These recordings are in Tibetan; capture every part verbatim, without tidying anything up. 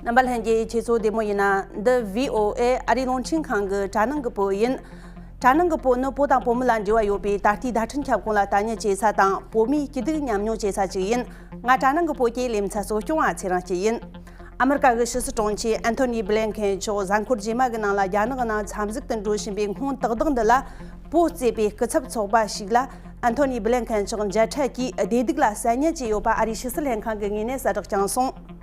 རྣམ་པ་ལྷན་རྒྱས་ཁྱེད་ཚོ་བདེ་མོ་ཡིན་ན། འདི་བྷི་ཨོ་ཨེ་ཨ་རིའི་རླུང་འཕྲིན་ཁང་གི་དྲ་ནང་གི་བོད་ཡིན། དྲ་ནང་གི་བོད་ནི་བོད་དང་བོད་མི་ལ་འབྲེལ་བ་ཡོད་པའི་ད་ལྟའི་བརྡ་འཕྲིན་ཁྱབ་ཁོངས་ལ་ལྟ་ཉན་བྱེད་ས་དང་། བོད་མིའི་སྐྱིད་སྡུག་མཉམ་མྱོང་བྱེད་ས་ཅིག་ཡིན། ང་དྲ་ནང་གི་བོད་ཀྱི་ལེ་ཚན་གཙོ་སྐྱོང་བ་ཚེ་རིང་སྐྱིད་ཡིན། ཨ་མི་རི་ཀ་གི་ཕྱི་སྲིད་དྲུང་ཆེ་ཨན་ཐོ་ནི་བྷི་ལན་ཁེན་མཆོག་གཟའ་འཁོར་རྗེས་མ་གི་ནང་ལ་རྒྱ་ནག་གི་ནང་འཚམས་གཟིགས་དུ་འགྲོ་བཞིན་པའི་སྔོན་ཏག་ཏག་འདི་ལ། བོད་གཙོས་པའི་སྐུ་ཚབ་ཚོགས་པ་ཞིག་ལ་ཨན་ཐོ་ནི་བྷི་ལན་ཁེན་མཆོག་མཇལ་འཕྲད་ཀྱིས་བདེ་སྡུག་ལ་གསན་ཉན་བྱས་ཡོད་པ་ཨ་རིའི་ཕྱི་སྲིད་ལྷན་ཁང་གི་ངོས་ནས་གསལ་བསྒྲགས་བསྐྱངས་སོང་།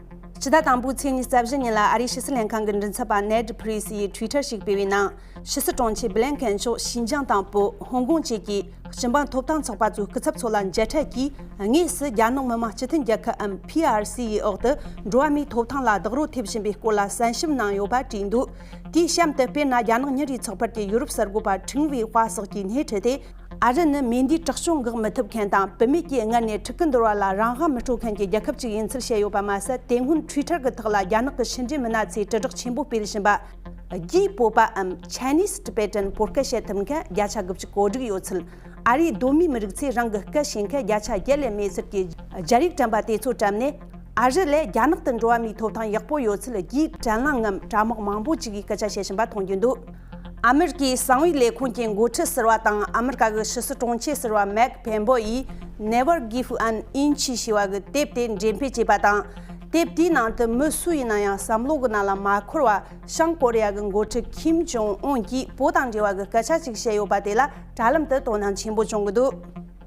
ཕྱི་ཟླ་དང་པོའི་ཚེས་ཉི་ཤུ་རྩ་བཞི་ཉིན་ལ་ཨ་རིའི་ཕྱི་སྲིད་ལྷན་ཁང་གི་མགྲིན་ཚབ་པ་ནེཌ་ཕི་རིས་ཡིས་ཊུའི་ཊར་ཞིག་སྤེལ་བའི་ནང་། ཕྱི་སྲིད་དྲུང་ཆེ་བྷི་ལན་ཁེན་མཆོག་ཤིན་ཅང་དང་བོད། ཧོང་ཀོང་བཅས་ཀྱི་སྤྱི་འབངས་ཐོབ་ཐང་ཚོགས་པ་ཚོའི་སྐུ་ཚབ་ཚོ་ལ་མཇལ་འཕྲད་ཀྱིས། དངོས་སུ་རྒྱ་ནག་མི་དམངས་སྤྱི་མཐུན་རྒྱལ་ཁབ་འམ་ཕི་ཨར་སི་ཡི་འོག་ཏུ་འགྲོ་བ་མིའི་ཐོབ་ཐང་ལ་རྡོག་རོལ་ཐེབས་བཞིན་པའི་སྐོར་ལ་གསན་ཞིབ་གནང་ཡོད་པ་བྲིས་འདུག་དེའི་གཤམ་དུ། དཔེར་ན། རྒྱ་ནག་ཉིན་རེའི་ཚགས་པར་གྱིས་ཡུ་རོབ་གསར་འགོད་པ་ཁྲིན་ཝེ་ཧྭ་སོགས་ཀྱིས་སྣེ་ཁྲིད་དེ། ཨ་རི་ནི་མེ་མདའི་དྲག་སྤྱོད་འགོག་མི་ཐུབ་མཁན་དང་། བུད་མེད་ཀྱིས་སྔར་ནས་ཕྲུ་གུ་འདོར་བ་ལ་རང་དབང་མི་སྤྲོད་མཁན་གྱི་རྒྱལ་ཁབ་ཅིག་ཡིན་ཚུལ་བཤད་ཡོད་པ་མ་ཟད། དེ་སྔོན་ཊུའི་ཊར་གྱི་ཐོག་ལ་རྒྱ་ནག་གི་ཕྱི་འབྲེལ་མི་སྣ་ཚོས་དྲིལ་བསྒྲགས་ཆེན་པོ་སྤེལ་བཞིན་པ། རྒྱའི་བོད་པའམ་Chinese Tibetan བོད་སྐད་བཤད་ཐུབ་མཁན་བརྒྱ་ཆ་དགུ་བཅུ་གོ་དྲུག་ཡོད་ཚུལ། ཨ་རིའི་གདོད་མའི་མི་རིགས་ཚོས་རང་གི་སྐད་ཤེས་མཁན་བརྒྱ་ཆ་བརྒྱད་ལས་མེད་ཚུལ་གྱི་སྦྱར་ཡིག་བཀྲམ་པ་དེ་ཚོ་བཀྲམ་ནས། ཨ་རི་ལས་རྒྱ་ནག་ཏུ་འགྲོ་བ་མིའི་ཐོབ་ཐང་ཡག་པོ་ཡོད་ཚུལ་རྒྱའི་དྲན་གླེང་ངམ་དྲ་དམག་མང་པོ་ཅིག་གིས་སྐད་ཆ་བཤད་བཞིན་པ་མཐོང་རྒྱུ་འདུག་ཨ་མེ་རི་ཀའི་གསང་བའི་ལས་ཁུངས་ཀྱི་འགོ་ཁྲིད་ཟུར་པ་དང་ཨ་མེ་རི་ཀ་གི་ཕྱི་སྲིད་དྲུང་ཆེ་ཟུར་པ་མེག་ཕེན་པོ་ཡིས་Never Give an Inch ཞེས་པ་གི་དེབ་དེ་འགྲེམས་སྤེལ་བྱས་པ་དང་། དེབ་དེའི་ནང་དུ་མི་སུ་ཡིན་ན་ཡང་བསམ་བློ་གི་ནང་ལ་མ་འཁོར་བ། བྱང་ཀོ་རི་ཡ་གི་འགོ་ཁྲིད་ཁིམ་ཇོང་ཨུན་གྱིས་བོད་དང་འབྲེལ་བ་གི་སྐད་ཆ་ཅིག་བཤད་ཡོད་པ་དེ་ལ་དྲ་ལམ་དུ་དོ་སྣང་ཆེན་པོ་བྱུང་གི་འདུག་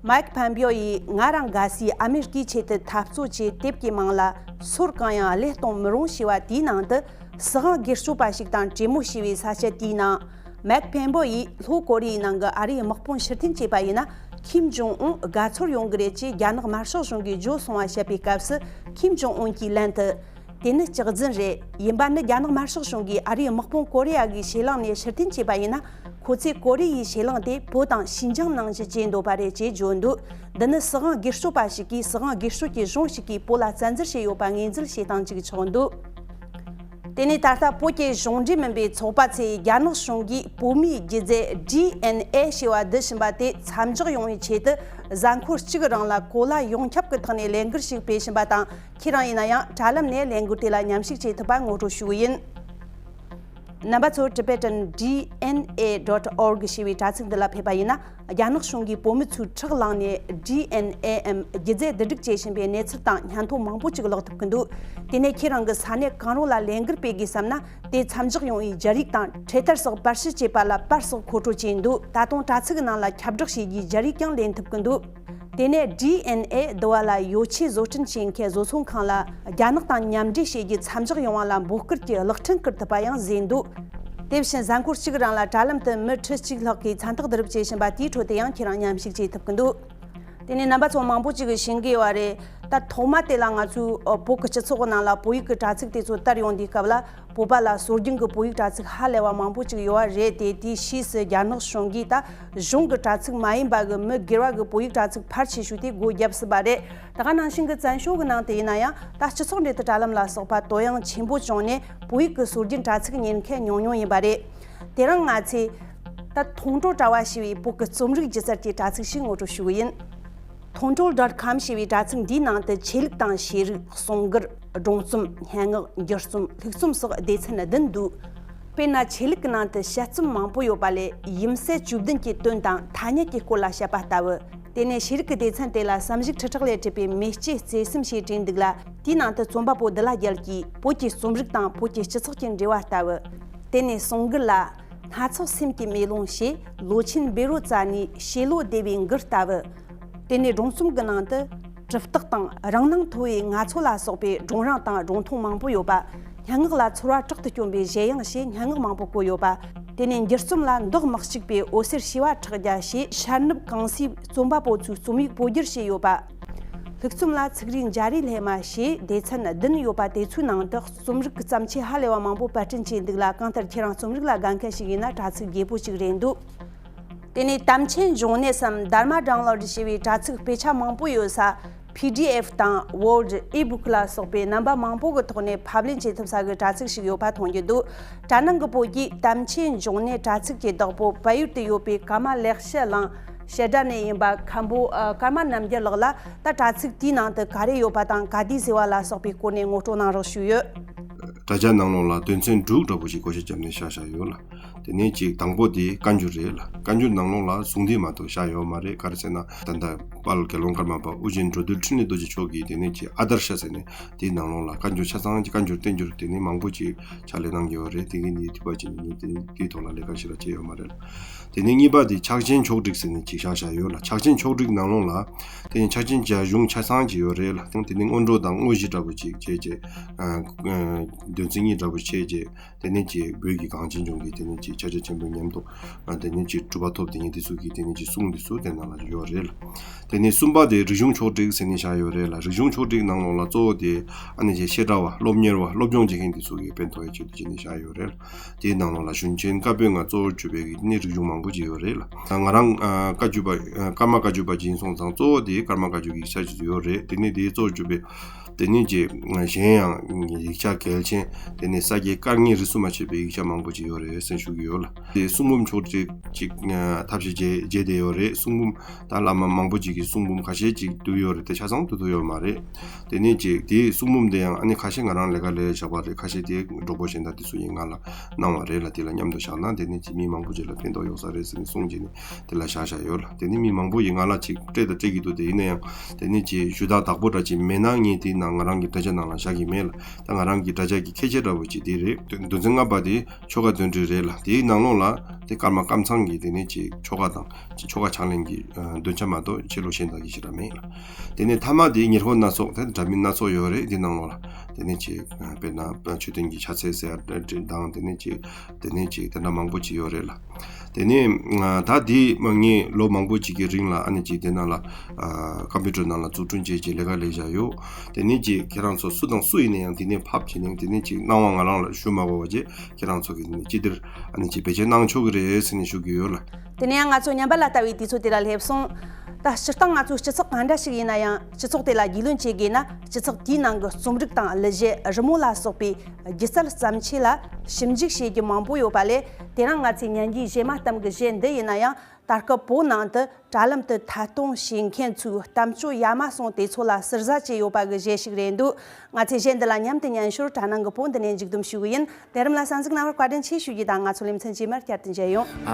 མེག་ཕེན་པོ་ཡིས། ང་རང་རྒྱལ་སའི་ཨ་མེ་རི་ཀའི་ཆེད་དུ་འཐབ་རྩོད་ཅེས་དེབ་ཀྱི་མིང་ལ་སོར་གང་ཡང་བློས་གཏོང་མི་རུང་ཞེས་པ་དེའི་ནང་དུ། སྲིད་དབང་སྒེར་གཅོད་པ་ཞིག་དང་གྲོས་མོལ་བྱས་པའི་ས་བཅད་དེའི་ནང་། མེག་ཕེན་པོ་ཡིས། ལྷོ་ཀོ་རི་ཡའི་ནང་གི་ཨ་རིའི་དམག་དཔུང་ཕྱིར་འཐེན་བྱས་པ་ཡིན་ན། ཁིམ་ཇོང་ཨུན་དགའ་ཚོར་ཡོང་གི་རེད་ཅེས་རྒྱ་ནག་དམར་ཤོག་གཞུང་གིས་བརྗོད་སོང་བ་བཤད་པའི་སྐབས་སུ། ཁིམ་ཇོང་ཨུན་གྱིས་ལན་དུ། དེ་ནི་སྐྱག་རྫུན་རེད། ཡིན་པ་ནི། རྒྱ་ནག་དམར་ཤོག་གཞུང་གིས་ཨ་རིའི་དམག་དཔུང་ཀོ་རི་ཡ་གི་ཕྱེད་གླིང་ནས་ཕྱིར་འཐེན་བྱས་པ་ཡིན་ན། ཁོ་ཚོས་ཀོ་རི་ཡའི་ཕྱེད་གླིང་དེ་བོད་དང་ཤིན་ཅང་ནང་བཞིན་བྱེད་འདོད་པ་རེད་ཅེས་བརྗོད་འདུག་འདི་ནི་སྲིད་དབང་སྒེར་གཅོད་པ་ཞིག་གིས། སྲིད་དབང་སྒེར་གཅོད་ཀྱི་གཞུང་ཞིག་གིས་བོད་ལ་བཙན་འཛུལ་བྱས་ཡོད་པ་ངོས་འཛིན་བྱེད་སྟངས་ཅིག་ཆགས་འདུག་དེ་ནས་ད་ལྟ་བོད་ཀྱི་གཞུང་འབྲེལ་མིན་པའི་ཚོགས་པ་ཚོས་རྒྱ་ནག་གཞུང་གིས་བོད་མིའི་སྒྱུ་རྩལ་ཌི་ཨེན་ཨེ་ཞེས་པ་བསྡུ་བཞིན་པ་དེ་མཚམས་འཇོག་ཡོང་བའི་ཆེད་དུ། གཟའ་འཁོར་གཅིག་རིང་ལ་གོ་ལ་ཡོངས་ཁྱབ་ཀྱི་ཐོག་ནས་ལས་འགུལ་ཞིག་སྤེལ་བཞིན་པ་དང་། ཁྱེད་རང་ཡིན་ན་ཡང་དྲ་ལམ་ནས་ལས་འགུལ་དེ་ལ་མཉམ་ཞུགས་བྱེད་ཐུབ་པ་ངོ་སྤྲོད་ཞུ་གི་ཡིན། རྣམ་པ་ཚོ་Tibetan D N A dot org ཞེས་པའི་དྲ་ཚིགས་འདི་ལ་ཕེབས་པ་ཡིན་ན། རྒྱ་ནག་གཞུང་གིས་བོད་མི་ཚོའི་ཁྲག་བླངས་ནས་ཌི་ཨེན་ཨེ་འམ་སྒྱུ་རྩལ་བསྡུ་སྒྲིག་བྱེད་བཞིན་པའི་གནས་ཚུལ་དང་སྙན་ཐོ་མང་པོ་ཅིག་ཀློག་ཐུབ་ཀྱི་འདུག་དེ་ནས་ཁྱེད་རང་གི་ས་གནས་གང་རུང་ལ་ལས་འགུལ་སྤེལ་དགོས་བསམ་ན། དེ་མཚམས་འཇོག་ཡོང་བའི་སྦྱར་ཡིག་དང་འཕྲེད་དར་སོགས་པར་བཤུས་བྱས་པ་ལ་པར་སོགས་མཁོ་སྤྲོད་བྱས་འདུག་ད་དུང་དྲ་ཚིགས་ནང་ལ་ཁྱབ་བསྒྲགས་བྱེད་རྒྱུའི་སྦྱར་ཡིག་ཀྱང་ལེན་ཐུབ་ཀྱི་འདུག་དེ་ནས་ཌི་ཨེན་ཨེ་བསྡུ་བ་ལ་ཡོ་ཆས་བཟོ་སྐྲུན་བྱེད་མཁན་བཟོ་ཚོང་ཁང་ལ་རྒྱ་ནག་དང་མཉམ་འབྲེལ་བྱེད་རྒྱུ་མཚམས་འཇོག་ཡོང་བ་ལ་འབོད་སྐུལ་གྱི་གློག་འཕྲིན་བསྐུར་ཐུབ་པ་ཡང་བཟོས་འདུག་དེ་བཞིན་གཟའ་འཁོར་གཅིག་རིང་ལ་དྲ་ལམ་དུ་མི་ཁྲི་གཅིག་ལྷག་གིས་མཚན་རྟགས་བསྡུ་རུབ་བྱེད་བཞིན་པ་དེའི་ཁྲོད་དུ་ཡང་ཁྱེད་རང་མཉམ་ཞུགས་བྱེད་ཐུབ་ཀྱི་འདུག་དེ་ནས་རྣམ་པ་ཚོ་མང་པོ་ཅིག་གིས་ཤེས་ཀྱི་ཡོད་པ་རེད། ད་ཐོག་མ་དེ་ལ་ང་ཚོའི་ཨ་བོད་ཀྱི་སྤྱི་ཚོགས་ནང་ལ་བོད་ཡིག་གི་དྲ་ཚིགས་དེ་ཚོ་དར་ཡོང་དུས་སྐབས་ལ། བོད་པ་ལ་སྲོལ་རྒྱུན་གྱི་བོད་ཡིག་དྲ་ཚིགས་ཧ་ལས་པ་མང་པོ་ཅིག་ཡོད་པ་རེད་དེ། དེའི་ཕྱིས་སུ་རྒྱ་ནག་གཞུང་གིས་ད་གཞུང་གི་དྲ་ཚིགས་མ་ཡིན་པ་གི་མི་སྒེར་བ་གི་བོད་ཡིག་དྲ་ཚིགས་ཕལ་ཆེ་ཤོས་དེ་སྒོ་བརྒྱབ་ཟིན་པ་རེད། ད་ག་ནང་བཞིན་གྱི་བཙན་བྱོལ་གྱི་ནང་དུ་ཡིན་ན་ཡང་། ད་སྤྱི་ཚོགས་འབྲེལ་མཐུད་དྲ་ལམ་ལ་སོགས་པ་དོ་དབྱངས་ཆེན་པོ་བྱུང་ནས་བོད་ཡིག་གི་སྲོལ་རྒྱུན་དྲ་ཚིགས་གཉེར་མཁན་ཉུང་ཉུང་ཡིན་པ་རེད། དེ་རིང་ང་ཚོས་ད་མཐོང་གྲོལ་དྲ་བ་ཞེས་པའི་བོད་ཀྱི་རྩོམ་རིག་སྒྱུ་རྩལ་གྱི་དྲ་ཚིགས་ཤིག་ངོ་སྤྲོད་ཞུ་གི་ཡིན། མཐོང་གྲོལ་dot com ཞེས་པའི་དྲ་ཚིགས་འདིའི་ནང་དུ་ཆོས་ལུགས་དང་ཤེས་རིག། གསུང་མགུར། སྒྲུང་རྩོམ། སྙན་ངག་འགྱུར་རྩོམ། ལྷུག་རྩོམ་སོགས་སྡེ་ཚན་བདུན་འདུག་དཔེར་ན། ཆོས་ལུགས་ཀྱི་ནང་དུ་དཔྱད་རྩོམ་མང་པོ་ཡོད་པ་ལས། ཡུམ་སྲས་བཅུ་བདུན་གྱི་དོན་དང་ཐ་སྙད་ཀྱི་སྐོར་ལ་བཤད་པ་ལྟ་བུ། དེ་ནས་ཤེས་རིག་གི་སྡེ་ཚན་དེ་ལ་བསམ་གཞིག་ཁྲི་ཕྲག་ལས་གྲུབ་པའི་མེ་ལྕེ་བརྩེ་སེམས་ཞེས་བྲིས་འདུག་ལ། དེའི་ནང་དུ་རྩོམ་པ་པོ་བདུད་ལྷ་རྒྱལ་གྱིས་བོད་ཀྱི་རྩོམ་རིག་དང་བོད་ཀྱི་སྤྱི་ཚོགས་ཀྱི་འབྲེལ་བ་ལྟ་བུ། དེ་ནས་གསུང་མགུར་ལ། སྣ་ཚོགས་སེམས་ཀྱི་མེ་ལོང་ཞེས། ལོ་ཆེན་བཻ་རོ་ཙ་ནའི་ཤེ་ལོ་སྡེ་བའི་མགུར་ལྟ་བུ། དེ་ནས་སྒྲུང་རྩོམ་གྱི་ནང་དུ། གྲུབ་རྟགས་དང་རང་སྣང་མཐོ་བའི་ང་ཚོ་ལ་སོགས་པའི་སྒྲུང་རིང་དང་སྒྲུང་ཐུང་མང་པོ་ཡོད་པ། སྙན་ངག་ལ་ཚོར་བ་དྲག་ཏུ་སྐྱོན་པའི་གཞས་དབྱངས་ཞེས་སྙན་ངག་མང་པོ་བཀོད་ཡོད་པ། དེ་ནས་འགྱུར་རྩོམ་ལ་མདོག་མི་གཅིག་པའི་འོད་ཟེར་བྱེ་བ་ཕྲག་བརྒྱ་ཞེས་ཤར་ནུབ་གངས་སའི་རྩོམ་པ་པོ་ཚོའི་རྩོམ་ཡིག་སྤོ་སྒྱུར་བྱས་ཡོད་པ། ལྷུག་རྩོམ་ལ་ཚིག་རིས་འཇའ་རིས་ལྷས་མ་ཞེས་སྡེ་ཚན་བདུན་ཡོད་པ་དེ་ཚོའི་ནང་དུ་རྩོམ་རིག་གི་བརྩམས་ཆོས་ཧ་ལས་པ་མང་པོ་པར་སྐྲུན་བྱས་འདུག་ལ། གང་ལྟར་ཁྱེད་རང་རྩོམ་རིག་ལ་དགའ་མཁན་ཞིག་ཡིན་ན་དྲ་ཚིགས་རྒྱས་པོ་ཞིག་རེད་འདུག་དེ་ནས་དམ་ཆོས་འབྱུང་གནས་སམ་Dharma Download ཞེས་པའི་དྲ་ཚིགས་དཔེ་ཆ་མང་པོ་ཡོད་ས། P D F དང་Word ebook ལ་སོགས་པའི་རྣམ་པ་མང་པོ་གི་ཐོག་ནས་ཕབ་ལེན་བྱེད་ཐུབ་ས་གི་དྲ་ཚིགས་ཤིག་ཡོད་པ་མཐོང་རྒྱུ་འདུག་དྲ་ནང་གི་བོད་ཀྱི་དམ་ཆོས་འབྱུང་གནས་དྲ་ཚིགས་ཀྱི་བདག་པོ་བལ་ཡུལ་དུ་ཡོད་པའི་ཀརྨ་ལེགས་བཤད་གླིང་བཤད་གྲྭ་ནས་ཡིན་པ་མཁན་པོ་ཀརྨ་རྣམ་རྒྱལ་ལགས་ལ། ད་དྲ་ཚིགས་དེའི་ནང་དུ་ག་རེ་ཡོད་པ་དང་ག་དུས་ཟེར་བ་ལ་སོགས་པའི་སྐོར་ནས་ངོ་སྤྲོད་གནང་རོགས་ཞུས་ཡོད། དྲ་རྒྱ་ནང་ལོགས་ལ་དོན་ཚན་དྲུག་འདྲ་པོ་ཞིག་བགོ་བཤའ་བརྒྱབ་ནས་བཞག་བཞག་ཡོད་ལ། དེ་ནས་ཅིག་དང་པོ་དེ་བཀའ་འགྱུར་རེད་ལ། བཀའ་འགྱུར་ནང་ལོགས་ལ་གསུང་དེབ་མ་གཏོགས་བཞག་ཡོད་མ་རེད། ག་རེ་ཟེར་ན་ད་ལྟ་དཔལ་དགེ་སློང་ཀརྨ་པ་ཨོ་རྒྱན་འགྲོ་འདུལ་འཕྲིན་ལས་རྡོ་རྗེ་མཆོག་གིས་དེ་ནས་ཅིག་ཨ་དར་ཤ་ཟེར་ནས་དེའི་ནང་ལོགས་ལ་བཀའ་འགྱུར་ཆ་ཚང་གི་བཀའ་འགྱུར་བསྟན་འགྱུར་དེ་ནས་མང་པོ་ཅིག་ཕྱག་ལས་གནང་གི་ཡོད་རེད། དེ་གི་ནི་དུས་པ་ཅིག་ནི་དེ་དེའི་ཐོག་ལ་ལས་ཀ་ཞིག་ལ་བྱས་ཡོད་མ་རེད་ལ། དེ་ནས་གཉིས་པ་དེ་ཕྱག་ཆེན་ཕྱོགས་བསྒྲིགས་ཟེར་ནས་ཅིག་བཞག་བཞག་ཡོད་ལ། ཕྱག་ཆེན་ཕྱོགས་བསྒྲིགས་ནང་ལོགས་ལ་དེ་ནས་ཕྱག་ཆེན་བརྒྱད་གཞུང་ཆ་ཚང་ཅིག་ཡོད་རེད་ལ། དེ་ནས་སྔོན་འགྲོ་དང་དངོས་གཞི་འདྲ་པོ་ཅིག་བྱས་བྱས། ཨ་ཨ་འདོན་ཚིག་གཉིས་འདྲ་པོ་བྱས་བྱས། དེ་ནས་ཅིག་བོད་ཀྱི་གངས་ཅན་ལྗོངས་ཀྱི་དེ་ནས་ཅིག་ཕྱག་རྒྱ་ཆེན་པོའི་ཉམས་རྟོགས། ཨ་དེ་ནས་ཅིག་གྲུབ་པ་ཐོབ་དེ་ཉིད་དེ་ཚོ་གི་དེ་ནས་ཅིག་གསུང་དེ་ཚོ་དེ་ནང་ལ་ཡོད་རེད་ལ། དེ་ནས་གསུམ་པ་དེ་རིག་གཞུང་ཕྱོགས་བསྒྲིགས་ཟེར་ནས་བཞག་ཡོད་རེད་ལ། རིག་གཞུང་ཕྱོགས་བསྒྲིགས་ནང་ལོགས་ལ་གཙོ་བོ་དེ་ཨ་ནི་ཅིག་བཤད་གྲྭ་བ་སློབ་གཉེར་བ་སློབ་སྦྱོང་བྱེད་མཁན་དེ་ཚོ་གི་ཕན་ཐོགས་ཡ་ཆེད་དུ་བྱས་ནས་བཞག་ཡོད་རེད་ལ། དེའི་ནང་ལོགས་ལ་གཞུང་ཆེན་བཀའ་པོད་ལྔ་གཙོ་བོར་གྱུར་པའི་གི་ནི་རིག་གཞུང་མང་པོ་ཅིག་ཡོད་རེད་ལ། ང་རང་ཨ་བཀའ་བརྒྱུད་པ་ཨ་ཀརྨ་བཀའ་བརྒྱུད་པ་ཅིག་ཡིན་སོང་ཙང་གཙོ་བོ་དེ་ཀརྨ་བཀའ་བརྒྱུད་ཀྱི་ཡིག་ཆ་ཅིག་ཡོད་རེད། དེ་ནས་དེའི་གཙོ་བོར་གྱུར་པའི་དེ་ནས་ཅིག་གཞན་ཡང་ཡིག་ཆ་གལ་ཆེན། དེ་ནས་ས་སྐྱའི་བཀའ་རྙིང་རིས་སུ་མ་ཆད་པའི་ཡིག་ཆ་མང་པོ་ཅིག་ཡོད་རེད་ཟེར་ཞུ་གི་ཡོད་ལ། དེ་གསུང་འབུམ་ཕྱོགས་བསྒྲིགས་ཅིག་ཨ་ཐབས་ཤེས་བྱས་བྱས་བསྡད་ཡོད་རེད། གསུང་འབུམ་ད་བླ་མ་མང་པོ་ཅིག་གི་གསུང་འབུམ་ཁ་ཤས་ཅིག་བསྡུས་ཡོད་རེད་དེ་ཆ་ཚང་བསྡུ་ཐུབ་ཡོད་མ་རེད། དེ་ནས་ཅིག་དེའི་གསུང་འབུམ་དེ་ཡང་ཨ་ནི་ཁ་ཤས་ང་རང་ལས་ཀ་ལས་བཞག་པ་རེད། ཁ་ཤས་དེ་གྲོགས་པོ་གཞན་དག་དེ་ཚོ་ཡིས་ང་ལ་གནང་བ་རེད་ལ། དེ་ལ་མཉམ་དུ་བཞག་ན་དེ་ནས་ཅིག་མི་མང་པོ་ཅིག་ལ་ཕན་ཐོགས་ཡོང་ས་རེད་ཟེར་ནས་གསུངས་བྱས་ནས་དེ་ལ་བཞག་བཞག་ཡོད་ལ། དེ་ནས་མི་མང་པོ་ཡིས་ང་ལ་ཅིག་སྤྲད་དང་སྤྲད་ཀྱི་འདུག་དེ་ཡིན་ན་ཡང་དེ་ནས་ཅིག་ཞུ་དག་བདག་པོ་འདྲ་ཅིག་མེད་ན་ངས་དེའི་ནང་ང་རང་གི་དྲ་རྒྱ་ནང་ལ་བཞག་གི་མེད་ལ། ད་ང་རང་གི་དྲ་རྒྱ་གི་ཁྱད་ཆོས་འདྲ་བོ་ཅིག་དེ་རེད། དོན་ཚན་ལྔ་པ་དེ་ཆོ་ག་འདོན་སྤྲོད་རེད་ལ། དེའི་ནང་ལོགས་ལ་དེ་ཀརྨ་ཀམ་ཚང་གི་དེ་ནས་ཅིག་ཆོ་ག་དང་ཅིག་ཆོ་ག་ཕྱག་ལེན་གྱི་ཨ་འདོན་ཆ་མ་གཏོགས་ཆོས་ལུགས་གཞན་དག་གི་ཞེ་དྲག་མེད་ལ། དེ་ནས་ཐ་མ་དེ་ཉེར་མཁོ་སྣ་ཚོགས་དེ་འདྲ་མིན་སྣ་ཚོགས་ཡོད་རེད། དེ་ནང་ལོགས་ལ་དེ་ནས་ཅིག་ཨ་དཔེར་ན་མཆོད་རྟེན་གྱི་ཕྱག་འཚལ་ཟེར་ཡ་དང་དེ་ནས་ཅིག་དེ་ནས་ཅིག་དེ་འདྲ་མང་པོ་ཅིག་ཡོད་རེད་ལ། དེ་ནས་ཨ་ད་དེ་ངས་ལོ་མང་པོ་ཅིག་གི་རིང་ལ་ཨ་ནི་ཅིག་དེ་ནང་ལ་ཨ་ཀམ་པུ་ཊར་ནང་ལ་འཛུགས་སྐྲུན་བྱས་ཅིག་ལས་ཀ་ལས་བཞག་ཡོད། དེ་ནས་ཅིག་ཁྱེད་རང་ཚོ་སུ་དང་སུ་ཡིན་ན་ཡང་དེ་ནས་ཕབ་བྱས་ནས་དེ་ནས་ཅིག་གནང་བ་ང་རང་ལ་ཞུ་མ་དགོས་པ་བྱས། ཁྱེད་རང་ཚོ་གིས་ནི་ཅི་བདེར་ཨ་ནི་ཅིག་བེད་སྤྱོད་གནང་ཆོག་གི་རེད་ཟེར་ནས་ཞུ་གི་ཡོད་ལ། དེ་ནས་ཡང་ང་ཚོ་ཉམས་པ་ལ་ལྟ་བའི་དུས་ཚོད་དེ་ལ་སླེབས་སོང་། ད་སྤྱིར་བཏང་ང་ཚོའི་སྤྱི་ཚོགས་གང་འདྲ་ཞིག་ཡིན་ན་ཡང་སྤྱི་ཚོགས་དེ་ལ་རྒྱུས་ལོན་བྱེད་དགོས་ན། སྤྱི་ཚོགས་དེའི་ནང་གི་རྩོམ་རིག་དང་གླུ་གཞས། རི་མོ་ལ་སོགས་པའི་སྒྱུ་རྩལ་བརྩམས་ཆོས་ལ་ཞིབ་འཇུག་བྱེད་རྒྱུ་མང་པོ་ཡོད་པ་ལས། དེ་རིང་ང་ཚོས་ཉན་རྒྱུའི་གཞས་མ་གཏམ་གྱི་གཞས་འདི་ཡིན་ན་ཡང་། ད་སྐབས་བོད་ནང་དུ་དྲ་ལམ་དུ་ཐད་གཏོང་བྱེད་མཁན་ཚོའི་གཏམ་སྤྱོད་ཡ་མ་ཟུང་དེ་ཚོ་ལ་ཟུར་ཟ་བྱས་ཡོད་པ་གི་གཞས་ཤིག་རེད་འདུག་ང་ཚོས་གཞས་འདི་ལ་མཉམ་དུ་ཉན་ཞོར། དྲ་ནང་གི་བོད་འདི་ནས་མཇུག་བསྡོམས་ཞུ་གི་ཡིན། དེ་རིང་ལ་གསན་གཟིགས་གནང་བར་བཀའ་དྲིན་ཆེ་ཞུ་རྒྱུ་དང་། ང་ཚོ་ལེ་ཚན་རྗེས་མར་བསྐྱར་དུ་མཇལ་ཡོང་།